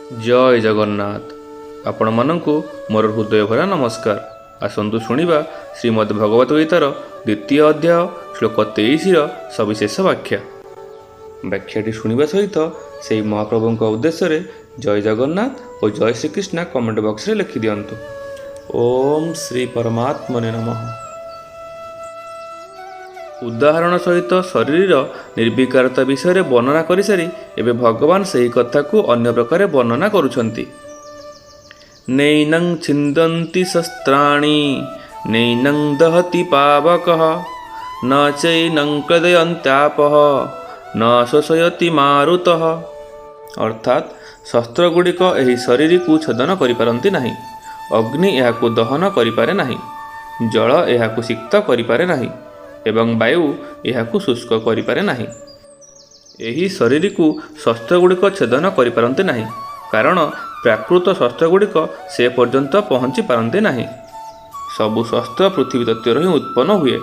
ଜୟ ଜଗନ୍ନାଥ। ଆପଣମାନଙ୍କୁ ମୋର ହୃଦୟଭରା ନମସ୍କାର। ଆସନ୍ତୁ ଶୁଣିବା ଶ୍ରୀମଦ୍ ଭଗବତ ଗୀତାର ଦ୍ୱିତୀୟ ଅଧ୍ୟାୟ ଶ୍ଲୋକ 23ର ସବିଶେଷ ବ୍ୟାଖ୍ୟା। ବ୍ୟାଖ୍ୟାଟି ଶୁଣିବା ସହିତ ସେହି ମହାପ୍ରଭୁଙ୍କ ଉଦ୍ଦେଶ୍ୟରେ ଜୟ ଜଗନ୍ନାଥ ଓ ଜୟ ଶ୍ରୀକୃଷ୍ଣ କମେଣ୍ଟ ବକ୍ସରେ ଲେଖିଦିଅନ୍ତୁ। ଓମ୍ ଶ୍ରୀ ପରମାତ୍ମନେ ନମଃ। ଉଦାହରଣ ସହିତ ଶରୀରର ନିର୍ବିକାରତା ବିଷୟରେ ବର୍ଣ୍ଣନା କରିସାରି ଏବେ ଭଗବାନ ସେହି କଥାକୁ ଅନ୍ୟ ପ୍ରକାରେ ବର୍ଣ୍ଣନା କରୁଛନ୍ତି। ନୈନଂ ଛିନ୍ଦନ୍ତି ଶସ୍ତ୍ରାଣି ନୈନଂ ଦହତି ପାବକଃ ନ ଚୈନଂ କ୍ଲେଦୟନ୍ତ୍ୟାପଃ ନ ଶୋଷୟତି ମାରୁତଃ। ଅର୍ଥାତ୍ ଶସ୍ତ୍ରଗୁଡ଼ିକ ଏହି ଶରୀରକୁ ଛେଦନ କରିପାରନ୍ତି ନାହିଁ, ଅଗ୍ନି ଏହାକୁ ଦହନ କରିପାରେ ନାହିଁ, ଜଳ ଏହାକୁ ସିକ୍ତ କରିପାରେ ନାହିଁ ଏବଂ ବାୟୁ ଏହାକୁ ଶୁଷ୍କ କରିପାରେ ନାହିଁ। ଏହି ଶରୀରକୁ ଶସ୍ତ୍ରଗୁଡ଼ିକ ଛେଦନ କରିପାରନ୍ତି ନାହିଁ, କାରଣ ପ୍ରାକୃତ ଶସ୍ତ୍ରଗୁଡ଼ିକ ସେ ପର୍ଯ୍ୟନ୍ତ ପହଞ୍ଚି ପାରନ୍ତି ନାହିଁ। ସବୁ ଶସ୍ତ୍ର ପୃଥିବୀ ତତ୍ତ୍ୱରୁ ହିଁ ଉତ୍ପନ୍ନ ହୁଏ।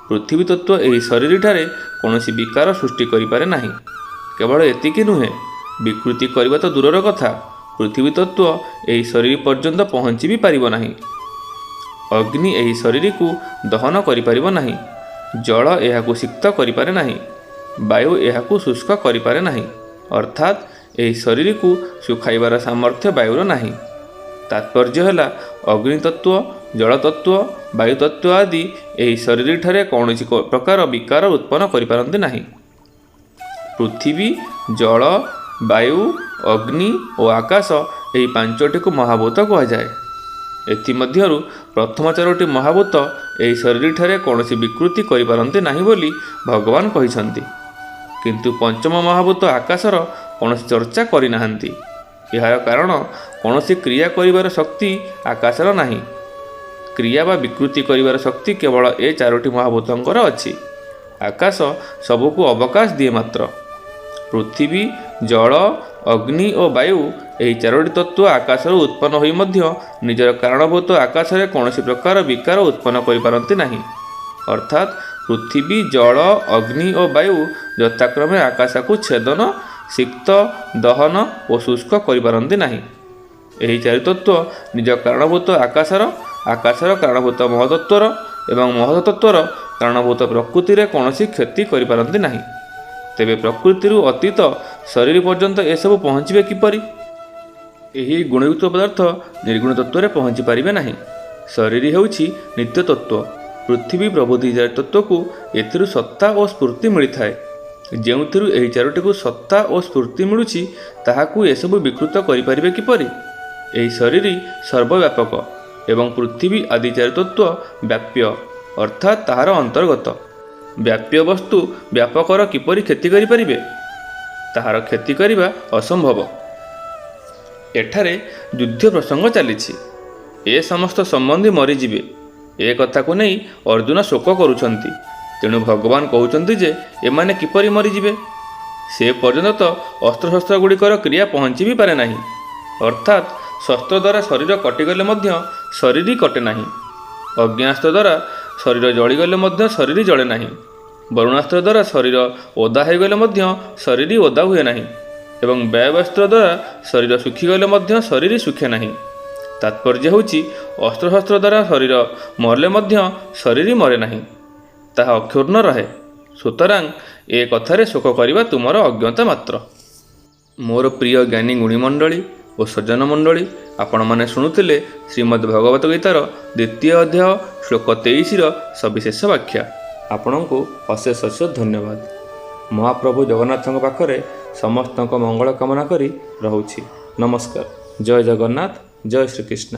ପୃଥିବୀ ତତ୍ତ୍ୱ ଏହି ଶରୀରଠାରେ କୌଣସି ବିକାର ସୃଷ୍ଟି କରିପାରେ ନାହିଁ। କେବଳ ଏତିକି ନୁହେଁ, ବିକୃତି କରିବା ତ ଦୂରର କଥା, ପୃଥିବୀ ତତ୍ତ୍ୱ ଏହି ଶରୀର ପର୍ଯ୍ୟନ୍ତ ପହଞ୍ଚି ବି ପାରିବ ନାହିଁ। ଅଗ୍ନି ଏହି ଶରୀରକୁ ଦହନ କରିପାରିବ ନାହିଁ, ଜଳ ଏହାକୁ ସିକ୍ତ କରିପାରେ ନାହିଁ, ବାୟୁ ଏହାକୁ ଶୁଷ୍କ କରିପାରେ ନାହିଁ। ଅର୍ଥାତ୍ ଏହି ଶରୀରକୁ ଶୁଖାଇବାର ସାମର୍ଥ୍ୟ ବାୟୁର ନାହିଁ। ତାତ୍ପର୍ଯ୍ୟ ହେଲା, ଅଗ୍ନିତତ୍ତ୍ୱ, ଜଳତତ୍ତ୍ୱ, ବାୟୁତତ୍ତ୍ୱ ଆଦି ଏହି ଶରୀରଠାରେ କୌଣସି ପ୍ରକାର ବିକାର ଉତ୍ପନ୍ନ କରିପାରନ୍ତି ନାହିଁ। ପୃଥିବୀ, ଜଳ, ବାୟୁ, ଅଗ୍ନି ଓ ଆକାଶ ଏହି ପାଞ୍ଚଟିକୁ ମହାଭୂତ କୁହାଯାଏ। ଏଥିମଧ୍ୟରୁ ପ୍ରଥମ ଚାରୋଟି ମହାଭୂତ ଏହି ଶରୀରଠାରେ କୌଣସି ବିକୃତି କରିପାରନ୍ତି ନାହିଁ ବୋଲି ଭଗବାନ କହିଛନ୍ତି। କିନ୍ତୁ ପଞ୍ଚମ ମହାଭୂତ ଆକାଶର କୌଣସି ଚର୍ଚ୍ଚା କରିନାହାନ୍ତି। ଏହାର କାରଣ କୌଣସି କ୍ରିୟା କରିବାର ଶକ୍ତି ଆକାଶର ନାହିଁ। କ୍ରିୟା ବା ବିକୃତି କରିବାର ଶକ୍ତି କେବଳ ଏ ଚାରୋଟି ମହାଭୂତଙ୍କର ଅଛି। ଆକାଶ ସବୁକୁ ଅବକାଶ ଦିଏ ମାତ୍ର। ପୃଥିବୀ, ଜଳ, ଅଗ୍ନି ଓ ବାୟୁ ଏହି ଚାରୋଟି ତତ୍ତ୍ୱ ଆକାଶରୁ ଉତ୍ପନ୍ନ ହୋଇ ମଧ୍ୟ ନିଜର କାରଣଭୂତ ଆକାଶରେ କୌଣସି ପ୍ରକାର ବିକାର ଉତ୍ପନ୍ନ କରିପାରନ୍ତି ନାହିଁ। ଅର୍ଥାତ୍ ପୃଥିବୀ, ଜଳ, ଅଗ୍ନି ଓ ବାୟୁ ଯଥାକ୍ରମେ ଆକାଶକୁ ଛେଦନ, ସିକ୍ତ, ଦହନ ଓ ଶୁଷ୍କ କରିପାରନ୍ତି ନାହିଁ। ଏହି ଚାରି ତତ୍ତ୍ୱ ନିଜ କାରଣଭୂତ ଆକାଶର, ଆକାଶର କାରଣଭୂତ ମହତତ୍ତ୍ୱର ଏବଂ ମହତତ୍ତ୍ୱର କାରଣଭୂତ ପ୍ରକୃତିରେ କୌଣସି କ୍ଷତି କରିପାରନ୍ତି ନାହିଁ। ତେବେ ପ୍ରକୃତିରୁ ଅତୀତ ଶରୀର ପର୍ଯ୍ୟନ୍ତ ଏସବୁ ପହଞ୍ଚିବେ କିପରି? ଏହି ଗୁଣଯୁକ୍ତ ପଦାର୍ଥ ନିର୍ଗୁଣ ତତ୍ତ୍ୱରେ ପହଞ୍ଚି ପାରିବେ ନାହିଁ। ଶରୀର ହେଉଛି ନିତ୍ୟ ତତ୍ତ୍ୱ। ପୃଥିବୀ ପ୍ରଭୃତି ଚାରି ତତ୍ତ୍ୱକୁ ଏଥିରୁ ସତ୍ତା ଓ ସ୍ଫୂର୍ତ୍ତି ମିଳିଥାଏ। ଯେଉଁଥିରୁ ଏହି ଚାରୋଟିକୁ ସତ୍ତା ଓ ସ୍ଫୂର୍ତ୍ତି ମିଳୁଛି, ତାହାକୁ ଏସବୁ ବିକୃତ କରିପାରିବେ କିପରି? ଏହି ଶରୀର ସର୍ବବ୍ୟାପକ ଏବଂ ପୃଥିବୀ ଆଦି ଚାରି ତତ୍ତ୍ୱ ବ୍ୟାପ୍ୟ, ଅର୍ଥାତ୍ ତାହାର ଅନ୍ତର୍ଗତ। ବ୍ୟାପ୍ୟ ବସ୍ତୁ ବ୍ୟାପକର କିପରି କ୍ଷତି କରିପାରିବେ? ତାହାର କ୍ଷତି କରିବା ଅସମ୍ଭବ। ଏଠାରେ ଯୁଦ୍ଧ ପ୍ରସଙ୍ଗ ଚାଲିଛି। ଏ ସମସ୍ତ ସମ୍ବନ୍ଧୀ ମରିଯିବେ, ଏ କଥାକୁ ନେଇ ଅର୍ଜୁନ ଶୋକ କରୁଛନ୍ତି। ତେଣୁ ଭଗବାନ କହୁଛନ୍ତି ଯେ ଏମାନେ କିପରି ମରିଯିବେ? ସେ ପର୍ଯ୍ୟନ୍ତ ତ ଅସ୍ତ୍ରଶସ୍ତ୍ର ଗୁଡ଼ିକର କ୍ରିୟା ପହଞ୍ଚି ବି ପାରେ ନାହିଁ। ଅର୍ଥାତ୍ ଶସ୍ତ୍ର ଦ୍ୱାରା ଶରୀର କଟିଗଲେ ମଧ୍ୟ ଶରୀର କଟେ ନାହିଁ। ଅଗ୍ନ୍ୟାସ୍ତ୍ର ଦ୍ୱାରା ଶରୀର ଜଳିଗଲେ ମଧ୍ୟ ଶରୀର ଜଳେ ନାହିଁ। ବରୁଣାସ୍ତ୍ର ଦ୍ୱାରା ଶରୀର ଓଦା ହୋଇଗଲେ ମଧ୍ୟ ଶରୀର ଓଦା ହୁଏ ନାହିଁ ଏବଂ ବାୟବସ୍ତ୍ର ଦ୍ୱାରା ଶରୀର ଶୁଖିଗଲେ ମଧ୍ୟ ଶରୀର ଶୁଖେ ନାହିଁ। ତାତ୍ପର୍ଯ୍ୟ ହେଉଛି, ଅସ୍ତ୍ରଶସ୍ତ୍ର ଦ୍ୱାରା ଶରୀର ମରିଲେ ମଧ୍ୟ ଶରୀର ମରେ ନାହିଁ, ତାହା ଅକ୍ଷୁଣ୍ଣ ରହେ। ସୁତରାଂ ଏ କଥାରେ ଶୋକ କରିବା ତୁମର ଅଜ୍ଞତା ମାତ୍ର। ମୋର ପ୍ରିୟ ଜ୍ଞାନୀ ଗୁଣୀମଣ୍ଡଳୀ ଓ ସଜ୍ଜନ ମଣ୍ଡଳୀ, ଆପଣମାନେ ଶୁଣୁଥିଲେ ଶ୍ରୀମଦ୍ ଭଗବତ ଗୀତାର ଦ୍ୱିତୀୟ ଅଧ୍ୟାୟ ଶ୍ଲୋକ 23ର ସବିଶେଷ ବ୍ୟାଖ୍ୟା। ଆପଣଙ୍କୁ ଅଶେଷ ଅଶେଷ ଧନ୍ୟବାଦ। ମହାପ୍ରଭୁ ଜଗନ୍ନାଥଙ୍କ ପାଖରେ ସମସ୍ତଙ୍କ ମଙ୍ଗଳ କାମନା କରି ରହୁଛି। ନମସ୍କାର। ଜୟ ଜଗନ୍ନାଥ, ଜୟ ଶ୍ରୀକୃଷ୍ଣ।